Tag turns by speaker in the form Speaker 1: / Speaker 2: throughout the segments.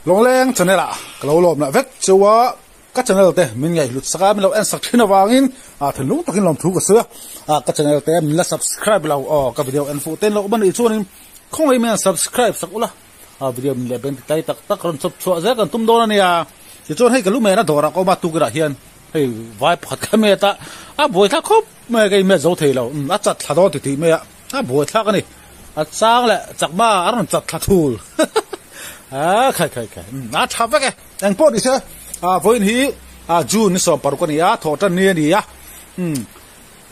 Speaker 1: Lawngleng channel ah ka lo lawm lah vek cheu a, ka channel te min ngaihhlut sak a, min lo en sak thin avangin thinlung takin lawmthu ka sawi a, ka channel te min la subscribe lo aw ka video en fuh ten loh ban ih chuanin khawngaih min han subscribe sak ula, video min leh beng ti tai tak tak rawn chawp chhuah zel kan tum dawn a nia. Tichuan hei ka lu mena dawrah ka awm a tukirah hian hei vai pakhat kha met a, a buaithlak khawp mai a ka inmet zo thei lo, a chat thla dawn titih mai a. A buai thlak a ni. A chang leh chakma a rawn chat thla thul. A khai khai khai. A tha vek e. Eng pawh ni se. A vawiin hi a June ni 16 a ni a, thawh tan ni a ni a.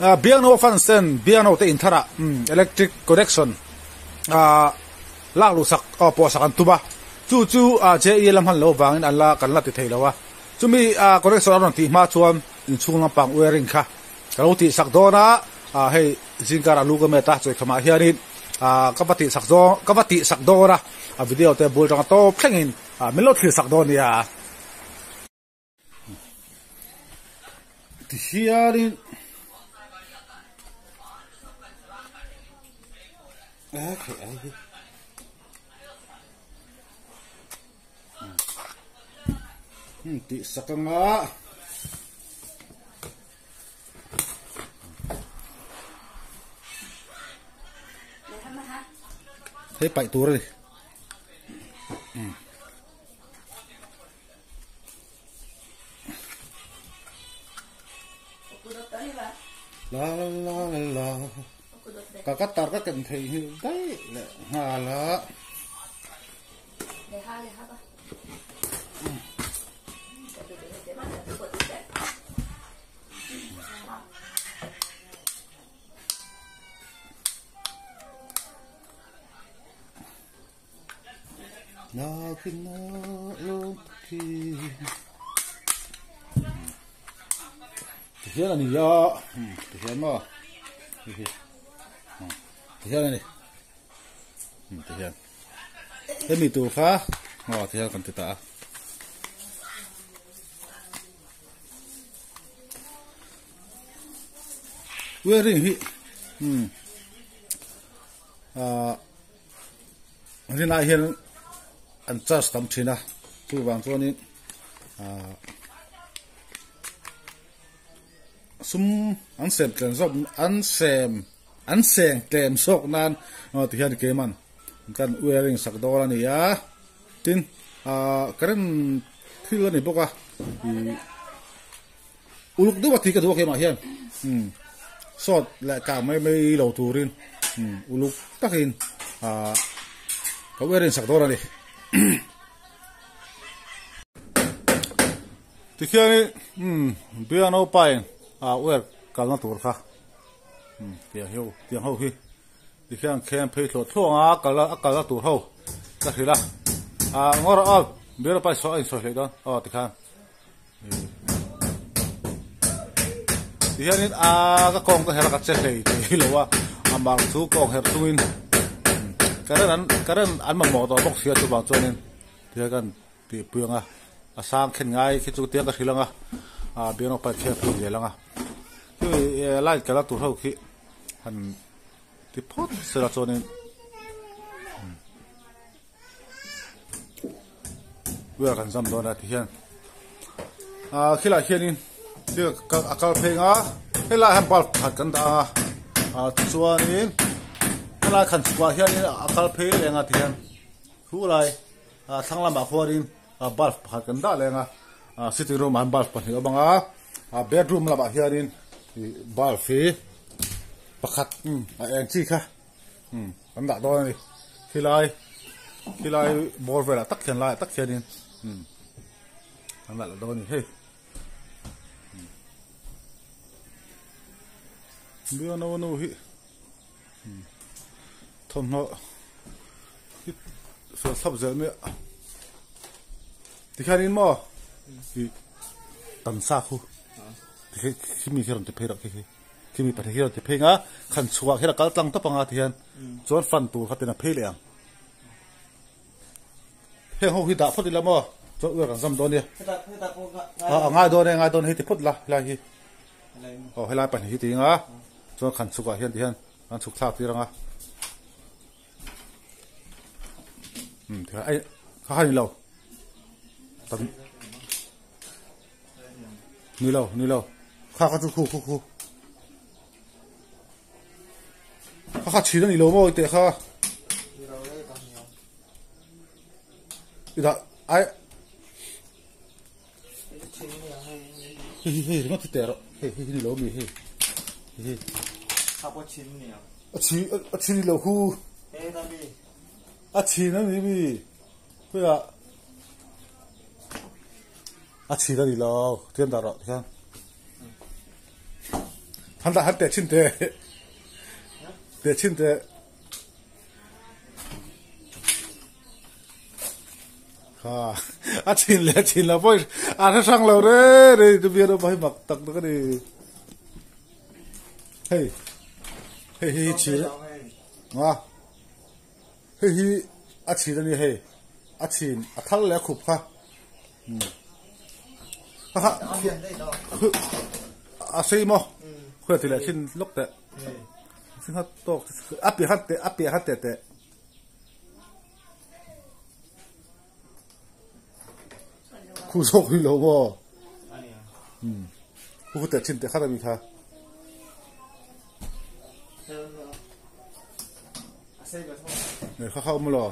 Speaker 1: A Biangno fan sen Biangno te intharah electric connection a lak luh sak aw pawh sak an tum a. Chu chu a JE la hman lo vangin an la kan la ti thei lo a. Chumi a connection a rawn tih hma chuan inchhung lampang wiring kha ka lo tih sak dawn a. Ah hei zingkar a lu ka met a chawikhamah hianin ah ka va tih sak zawng ka va tih sak dawn a a video te bul tanga tawp thlengin ah min lo thlir sak dawn nia. Tihianin eh khai ai hi tih sak anga. Hei paih tur a ni. La la la la la. Ka ka tar ka ken thei hi daih leh nghal a. Tihian a ni a tihian maw tihian a ni tihian hemi tur kha aw tihian kan ti ta a. Wearing hi umm ahh rinah hian an charge tam thin a chuvang chuanin ahh sum an sem tlem zawk an sem an seng tlem zawk nan aw tihian keimah kan wearing sak dawn a ni a tin ahh current thil a ni bawk a ih. Uluk deuh a ti ka duh a keimah hian umm sawt leh kang mai mai lo turin umm uluk takin ahh ka wearing sak dawn a ni. Tikhianin umm piano pain ah wear kalna tur kha umm tiang hi tiang ho hi tikhian khem phei thluah thluah ang a kal a kalna tur ho ka hrilh a ah ngawr aw piano pai saw a insawi hlei dawn aw tikhan. Tihianin a ka kawng ka herh a ka che hlei thei lo a a mar chu kawng herh chungin current an current an mamawh tawh bawk sia chuvang chuanin tihian kan tihpui ang a a sang khen ngai khi chu tiang ka hrilh ang a ah biang rawng pawh khian a pui zel ang a hemi light kala tur ho khi han ti phawt sela chuanin. Wheel kan zam dawn a ti hian ah khilai hianin thil a kal phei ang a helai hian bulb pakhat kan dah ang a ah tichuanin helai khan chhukah hianin a kal phei leh ang a ti hian thu lai ah thlang lamah khuanin ah bulb pakhat kan dah leh ang a ah sitting room ah hian bulb pahnih a awm ang a ah bedroom lamah hianin ih bulb hi pakhat a eng chi kha. Umm kan dah dawn a ni khilai khilai bawr velah tak hian laiah tak hianin umm kan dah leh dawn a ni hei biang no nu hi umm thawmhnaw hi fel thlap zel mai a tikhianin maw ih tam sa khu tikhi khimi khi rawn ti phei rawh khi khi. Khimi pahnih hi a rawn ti phei ang a, khan chhuah hian a kal tlang tawp ang a tihian chuan fan tur kha tin a phei leh ang. Heng ho hi dah phawt ila maw chuan uar kan zam dawn nia. A ngai dawn e ngai dawn hei ti phawt la helai hi. Aw helai pahnih hi ti ang a chuan khan chhukah hian tihian kan chhuk thlak tir ang a. Umm ai kha kha ni lo. Tak ni lo ni lo kha kha chu khu khu khu kha kha chhin a ni lo maw teh kha i dah ai hei hei hei ringawt hi teh rawh hei hei hi ni lo mi hei hei a chhin a chhin ni lo khu a chhin a ni mi khawiah a chhin a ni lo tian dah rawh tikhan han dah han teh chhin teh teh chhin teh kha a chhin leh chhin lo pawh a hre hrang lo re re chu bian awm hi mak tak tak a ni hei hei hi chhin a Hei hi a chhin a ni hei a chhin a thal leh a khup kha ha a sei maw khuai ti leh thin lawk teh singha tawk a piah khat teh a piah khat teh teh khu zawk hi lo maw khu teh thin teh khat a mi kha. Nei kha kha awm lo.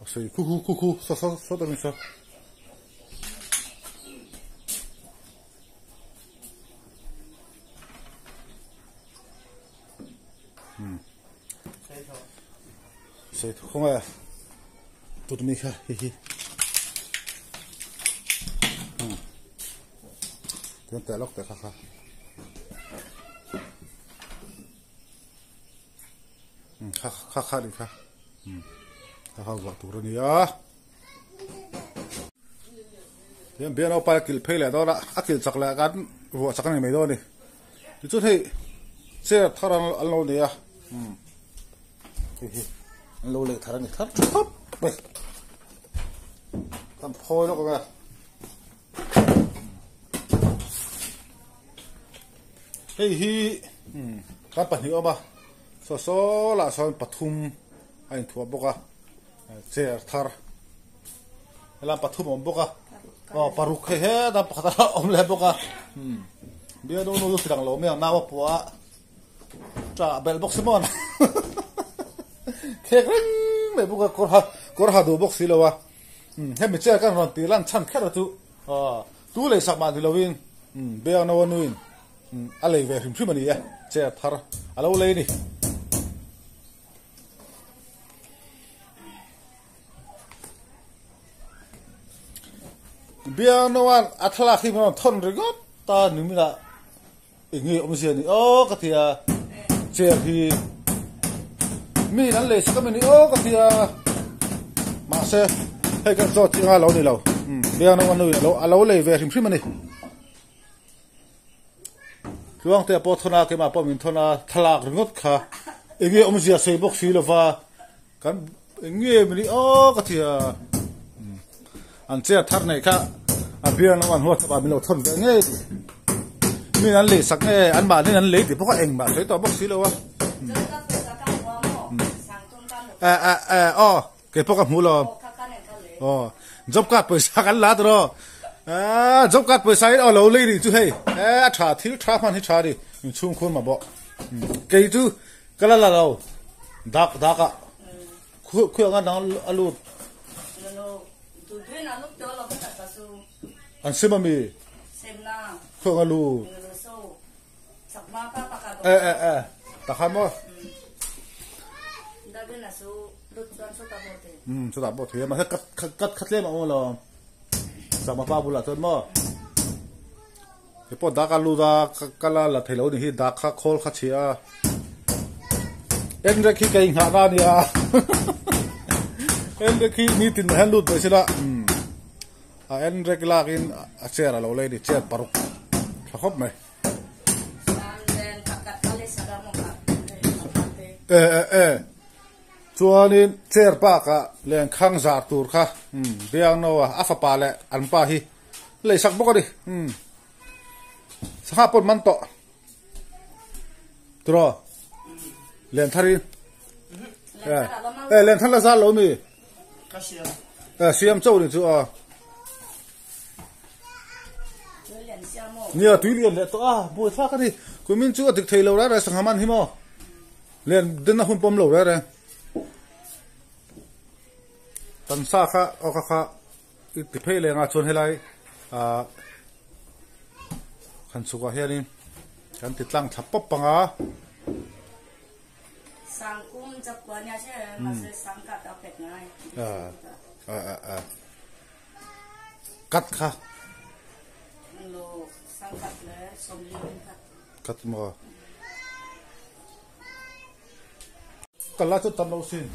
Speaker 1: A sei khu khu khu khu sa sa sa ta mi sa. Hmm. Sei thu không à. Tụt mi kha hi hi. Hmm. Tian teh lawk teh kha kha. Kha kha kha ni kha. Kha kha vuah tur a ni a. Tian bian opa kil phei leh dawn a, a kil chak leh kan vuah chak a ni mai dawn a ni. Tichuan hei chair thar an lo nei a. Hei hi an lo lei thar a ni thar thap mai. Kan phawi lawk ang e. Hei hi kan pahnih awm a saw saw lah sawn pathum a inthuah bawk a chair thar helai pathum a awm bawk a aw paruk hei heta pakhat a awm leh bawk a bial nu chu hrilh ang lo mai ang nau a puah a tah belh bawk si maw khek reng mai bawk a kawr ha kawr ha duh bawk si lo a. Hemi chair kan rawn tih lan chhan kher a chu tu lei sak mah ni lovin Biak Noa nuin a lei ve hrim hrim a ni e, chair thar a lo lei a ni. Biak Noa a thlalak hi min rawn thawn ringawt ta niminah eng nge awmzia ni aw ka ti a, chair hi mi an lei sak a mi ni aw ka ti a, mahse hei kan zawt chiang a lo ni lo, biang naupang nu in a lo lei ve hrim hrim a ni. Tluangte pawh thawn a, keimah pawh min thawn a, thlalak ringawt kha eng nge awmzia sawi bawk si lova kan eng nge mi ni aw ka ti a, An chair thar nei kha a bial lam an huat ah min lo thawn ve ngei ti. Min an lei sak nge an mahni an lei ti bawk a engmah sawi tawh bawk si lo a. Eh eh eh aw kei pawh ka hmu lo. Aw job card pawisa kan la tawh rawh. Eh job card pawisa in aw lo lei rih chu hei eh a tha thil tha hman hi tha a ni in chhungkhur mah bawk. Kei chu ka la la lo dak dak ah. Khuih anga dang a lut. An sim ami? Khuih anga lut. Eh eh eh. Takhan maw? Hmm, chutah pawh thei a mahse kat kat khat tlem a awm lo. Chakma pa bulah chuan maw? He pawh dak a lut a, ka la la thei lo ni hi dak kha khawl kha chhia a. Enrek hi ka inghah na a nia. Enrek hi nitin mah hian lut mai sila. A enrek lakin a chair a lo lei a ni, chair paruk tha khawp mai. E e e chuanin chair bakah lenkhang zar tur kha biangno a a fapa leh an pa hi Lei sak bawk a ni. Umm. Sangha pawn man tawh. Turaw. Len thar in. Eh, eh len thar la zal lo mi.
Speaker 2: Ka siam.
Speaker 1: Siam chauh ni chu a. Nia tui lian leh tawh a, buai thlak a ni. Kumin chu a dik thei lo reng reng sangha man hi maw? Lian den a hun pawm lo reng reng. Tan sa kha aw kha kha i ti phei leng a chuan helai ah han chhuk ah hianin kan ti tlang thla pawp ang a.
Speaker 2: Sangkum chakua nia che mahse sangka ta pek ngai.
Speaker 1: Ah ah ah kat kha.
Speaker 2: Lo sangkat le somli kat.
Speaker 1: Kat maw. Kal lai chu tam lo sin.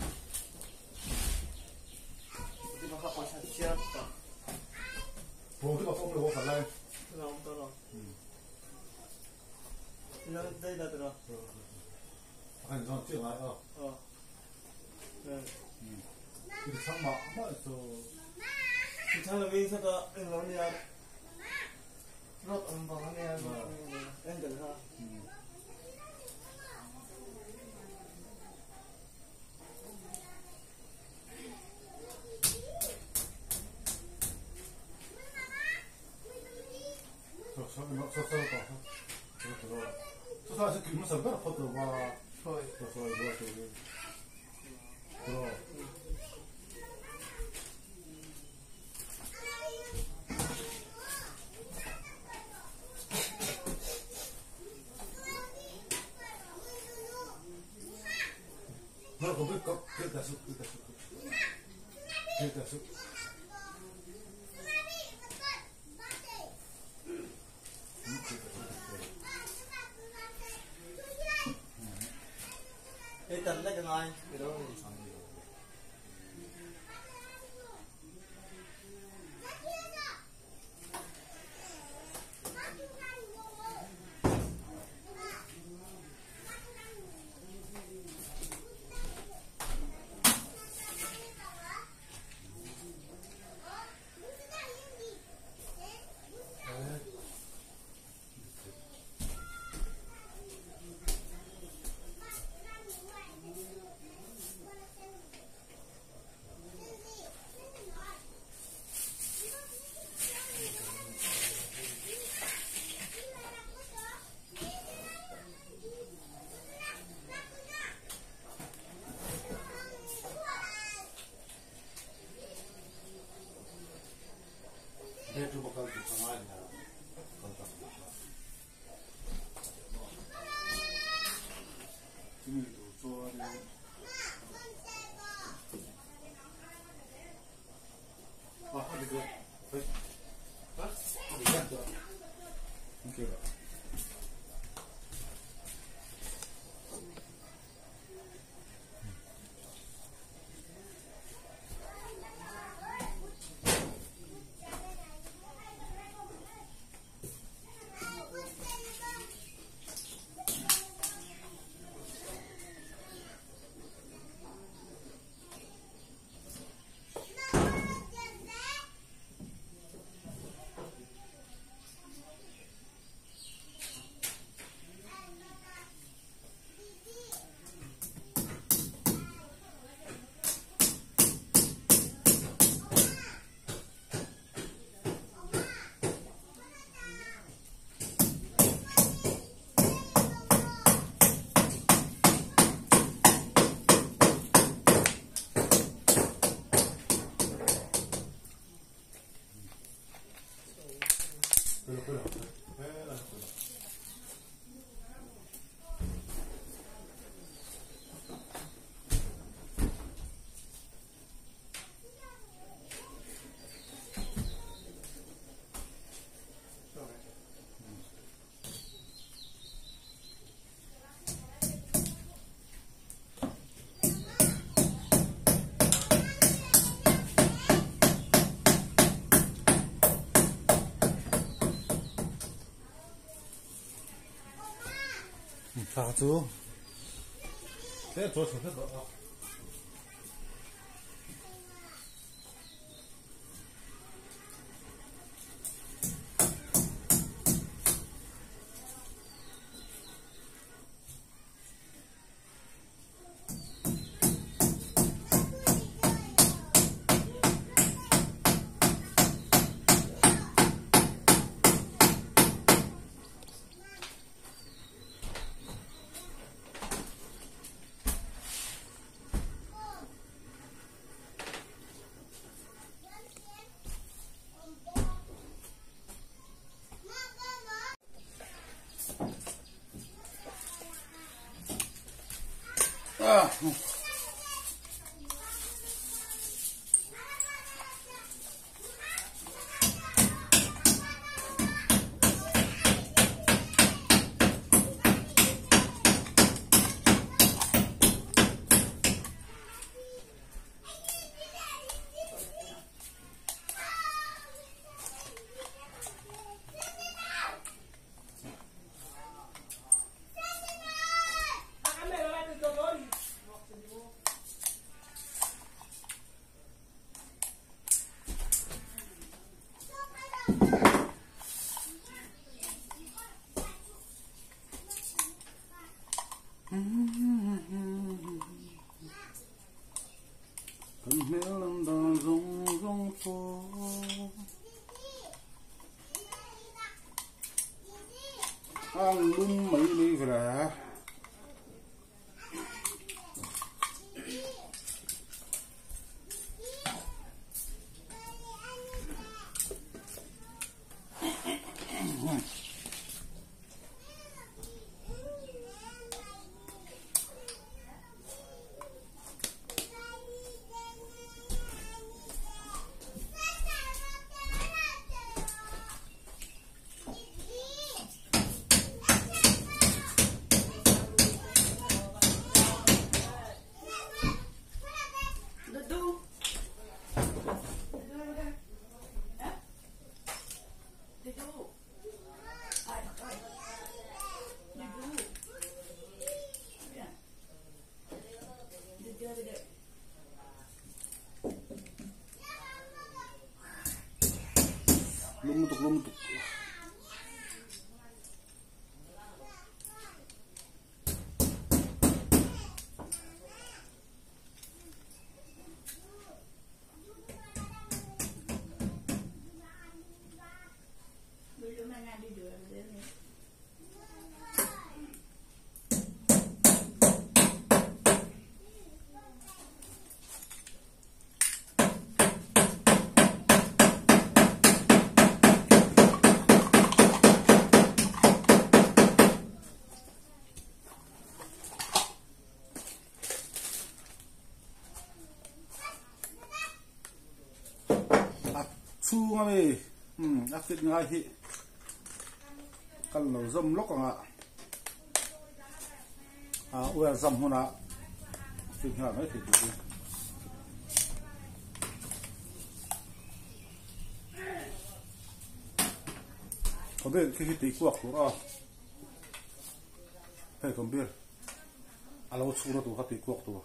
Speaker 1: Thla chu tlem chaw chho hret rawh a. Kan hmel lam dan zawng zawng pawh a lum mai ni ve. Lum lutuk lum lutuk. A chhung ami a fit ngai hi kan lo zawm lawk ang a a uar zam hmunah fit nghal mai thei tur hi. Khawbel khi hi tui kuak tur a hei khawbel a lo chhung na tur kha tui kuak tur.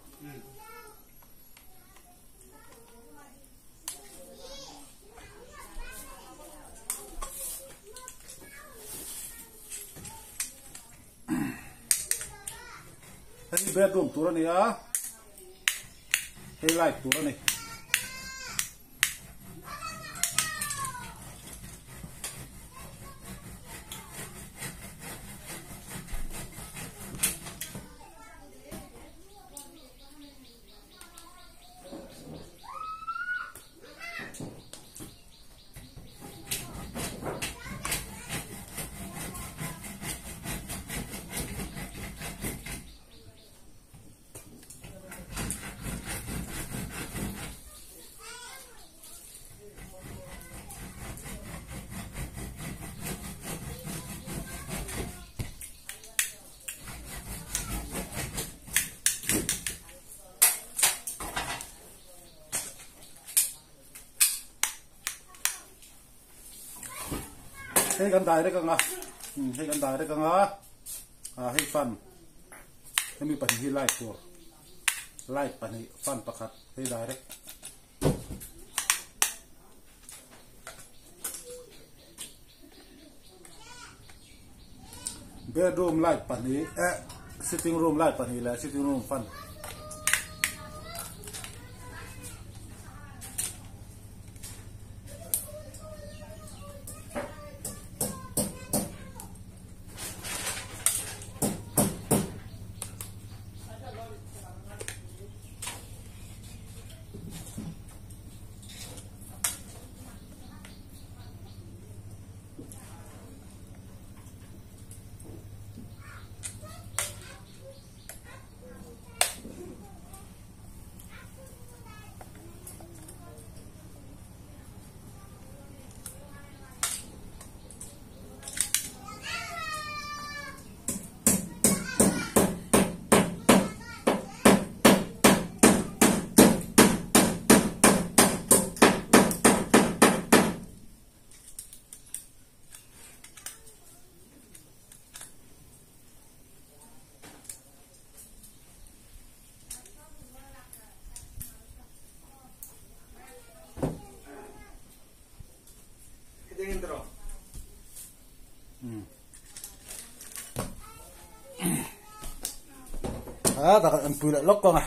Speaker 1: Hei bedroom tur a ni a, hei light tur a ni. Hei kan direct anga hei kan direct anga ah hei fan hemi pahnih hi light tur light pahnih fan pakhat hei direct Bedroom light pahnih eh sitting room light pahnih leh sitting room fan. A ta kan en pui leh lawk ang a.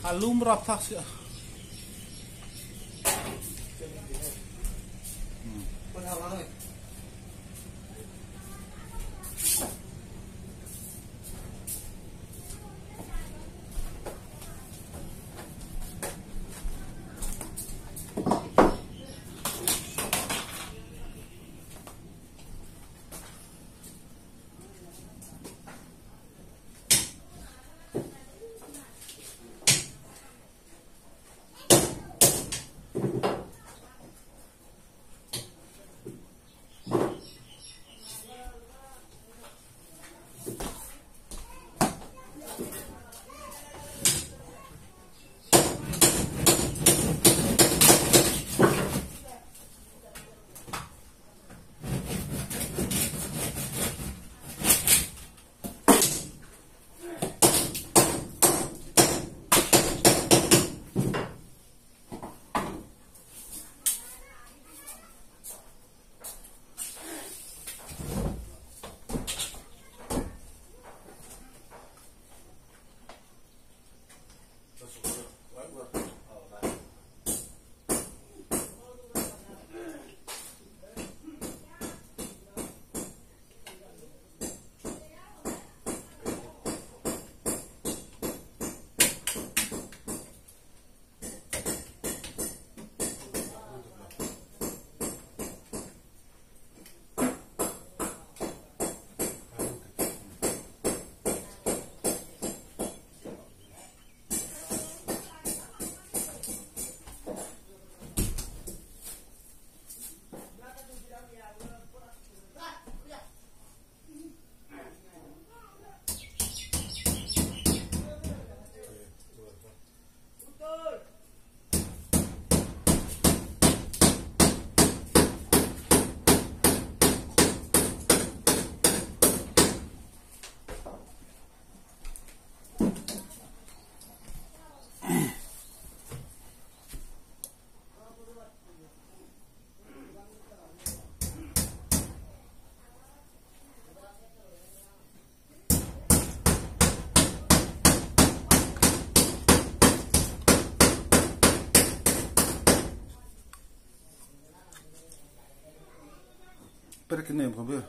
Speaker 1: Alum rap thak sia. Perek in nei ka ber.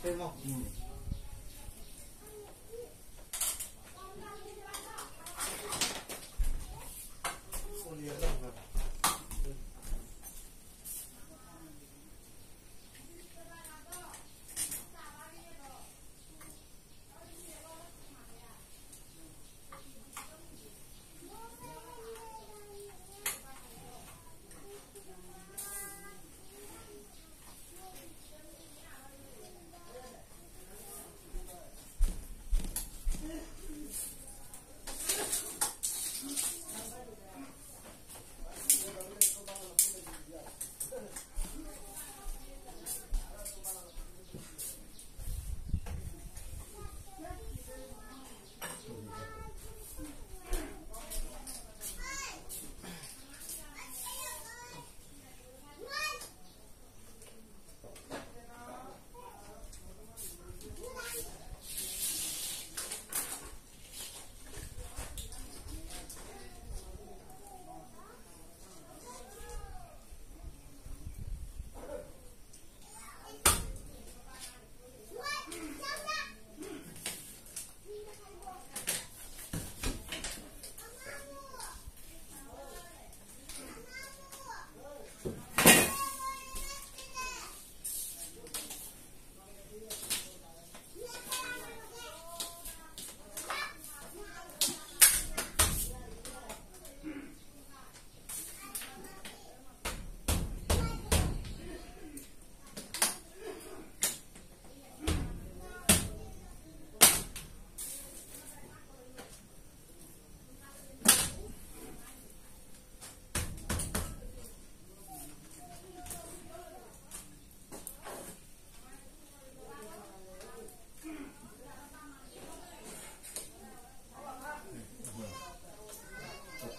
Speaker 3: 对吗？嗯。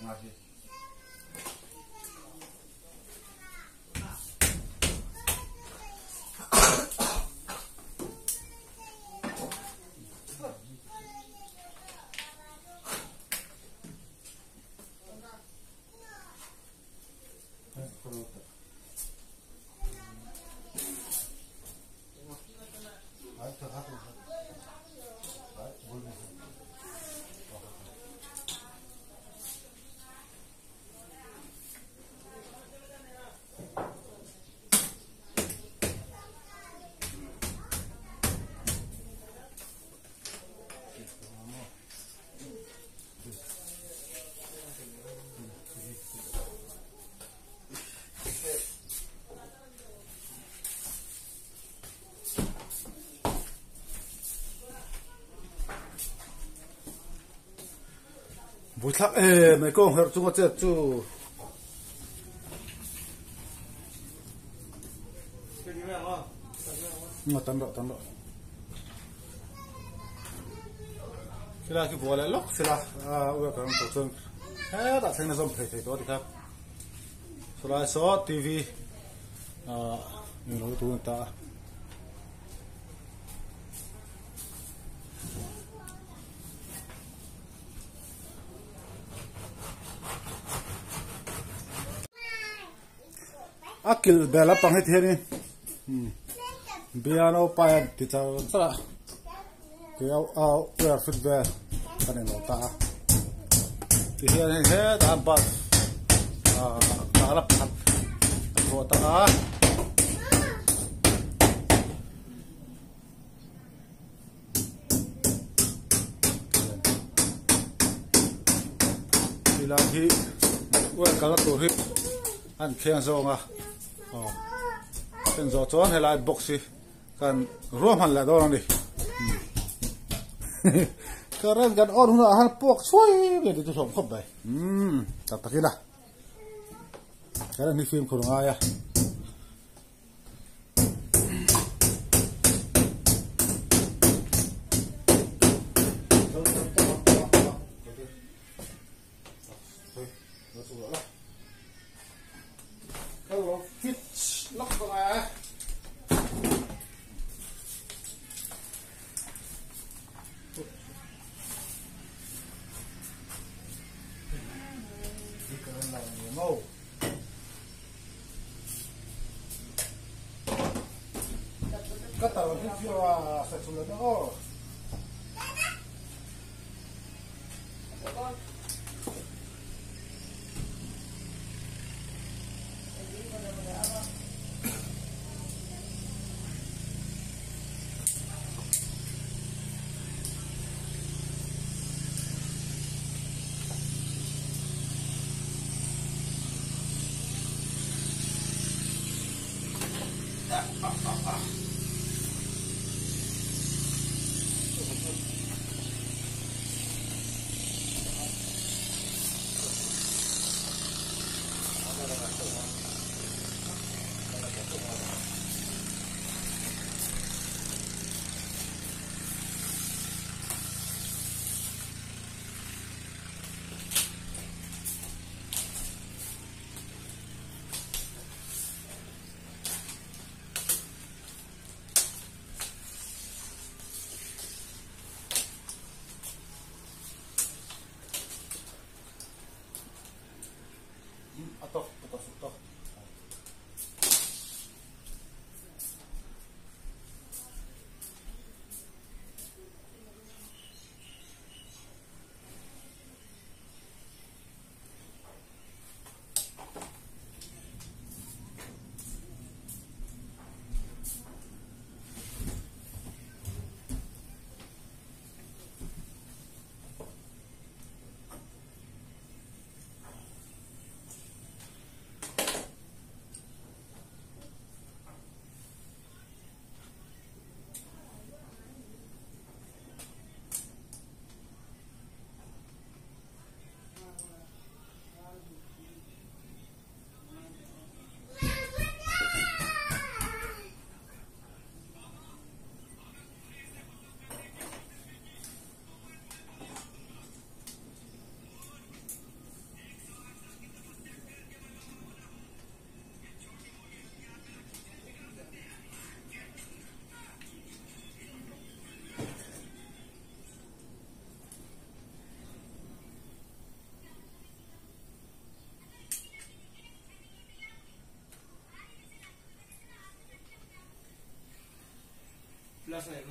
Speaker 1: Ngai hi. Buithlak e mai kawng herh chunga chet chu. Nga tan rawh tan rawh. Khilai khi buai leh lawk sila a ua kan tawh chuan hetah thleng na zawm thei thei tawh a ti kha. Chulai saw TV ah englo tu a ni ta a. A kilh bel a pang heti hianin biano pai an ti char char a tui a square feet vel kan eng lo ta a ti hian hei hetah bus ah la pakhat a chhuah ta a. Tilai hi uaih kalna tur hi an kheng zawng a aw khen zawh chuan helai box hi kan ruahman leh dawn a ni current kan on hunah han puak chhuai mai tih chu hlawm khawp mai umm tak takin a current hi fimkhur a ngai a. Ka tar hi chu a sa chu la aw.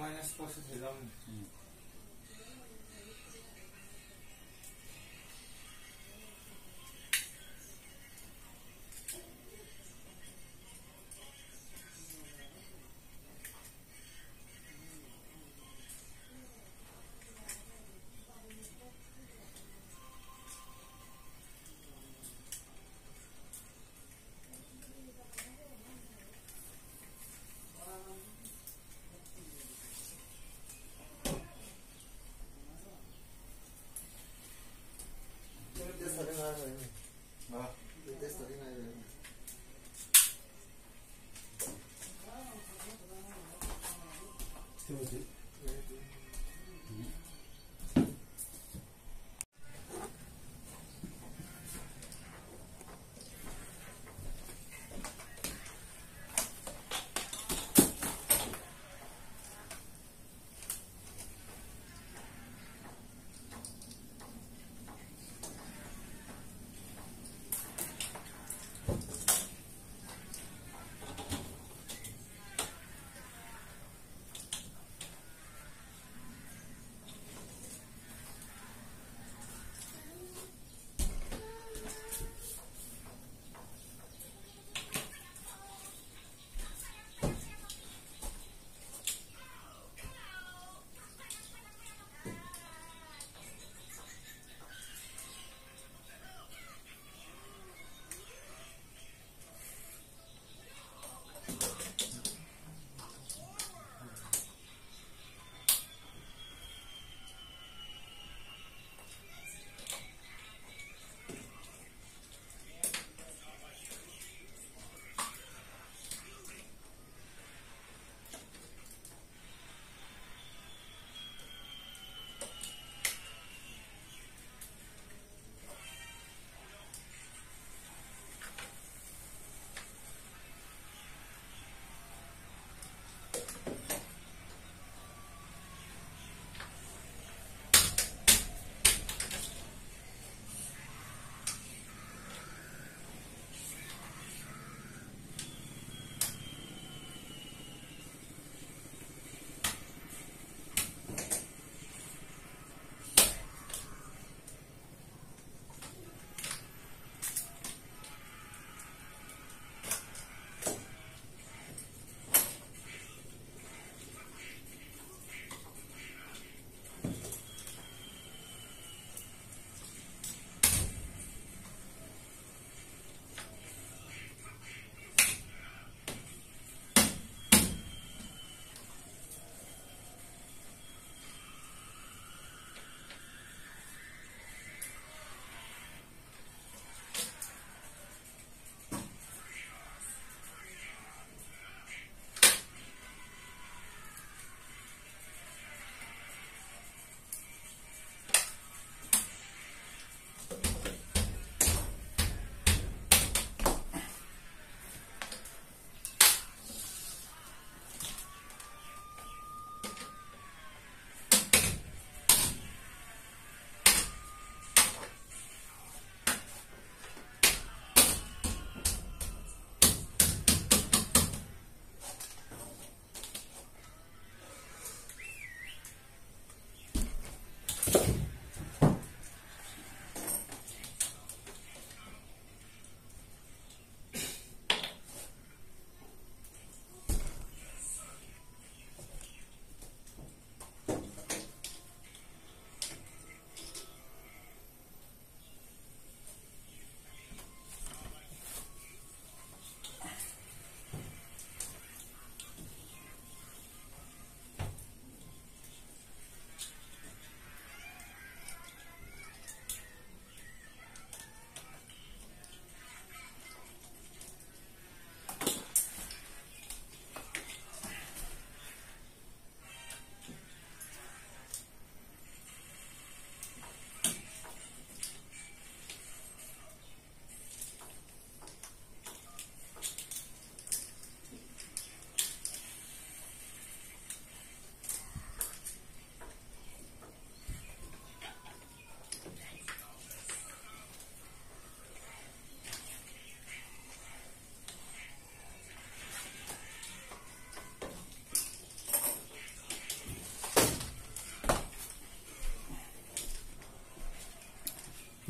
Speaker 3: Minus pawh si thei lo a ni.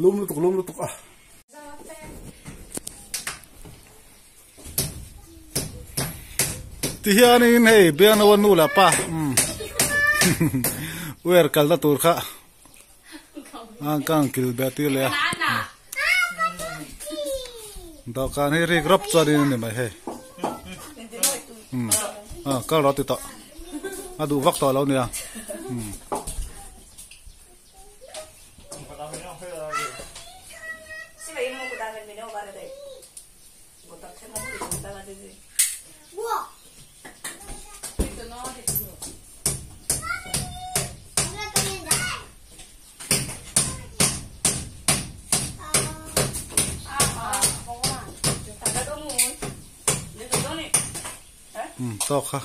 Speaker 1: Lum lutuk lum lutuk a. Ti hianin hei Biangnoa nu leh pa umm uer kalna tur kha a kang kil beh tir leh a dawhkan hi rik rawp chuanin a ni mai hei umm a kal rawh ti tawh a duh vak tawh lo nia umm. Tawk kha.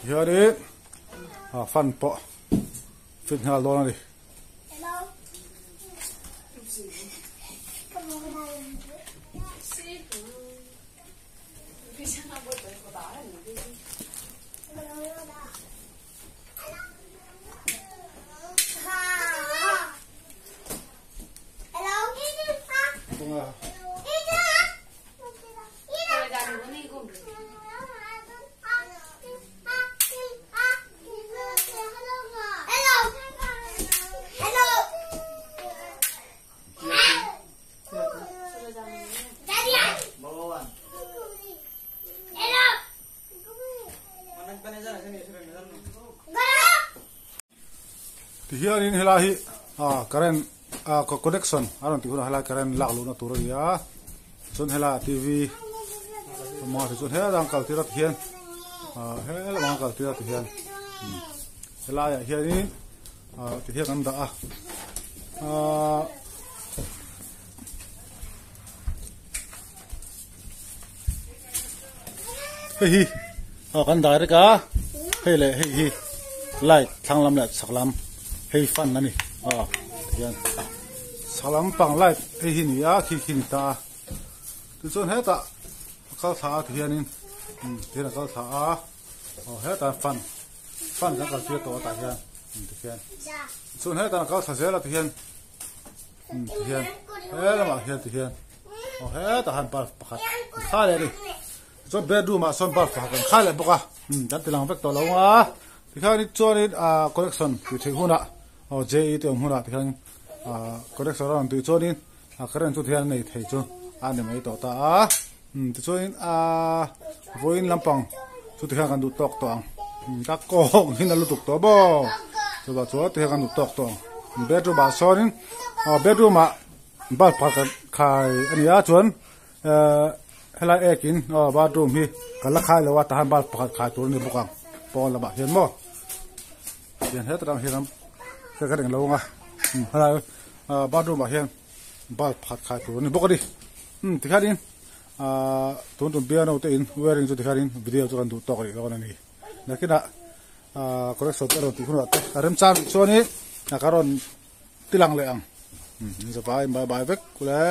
Speaker 1: Hianin a fan pawh fit nghal dawn a ni. Tihianin helai hi ah current ah connection a rawn tih hunah helai current lak luhna tur a ni a chuan helaiah tv awm a tichuan helai ang kal tir a tihian ah helai ang kal tir a tihian helaiah hianin ah tihian an dah a ah. Hei hi aw kan direct a hei leh hei hi light thlang lam leh chhak lam hei fan a ni aw tihian chhak lam pang light hei hi ni a khi khi ni ta a tichuan hetah a kal thla a tihianin tihian a kal thla a aw hetah fan fan kan kal tir tawh a tah hian tihian tichuan hetah a kal thla zel a tihian. Tihian he lamah hian tihian aw hetah hian bulb pakhat an khai leh a ni chuan bedroom ah sawn bulb pakhat an khai leh bawk a kan ti lang vek tawh lo ang a tikhian chuanin ah connection tih theih hunah aw J E te awm hunah tikhian ah connection a rawn tih chuanin a current chu tihian a nei thei chu a ni mai tawh ta a tichuanin ah vawiin lampang chu tikhian kan duh tawk tawh ang ka kawng hi na lutuk tawh maw chuvah chuan tikhian kan duh tawk tawh ang bedroom ah sawnin aw bedroom ah bulb pakhat kan khai a ni a chuan ehh helai ek in aw bathroom hi kan la khai lo a tahan bulb pakhat khai tur a ni bawk ang pawn lamah hian maw tihian hetah hian kan englo ang a helai bathroom ah hian. Bulb pakhat khai tur a ni bawk a ni. Umm tikhianin ahh tun tum piano te in wiring chu tikhianin video chu kan duh tawk rih dawn a ni. Nakinah ahh connection te a rawn tih hunah te a remchang rih chuanin ka rawn ti lang leh ang. Umm in zavai bai bai vek kule.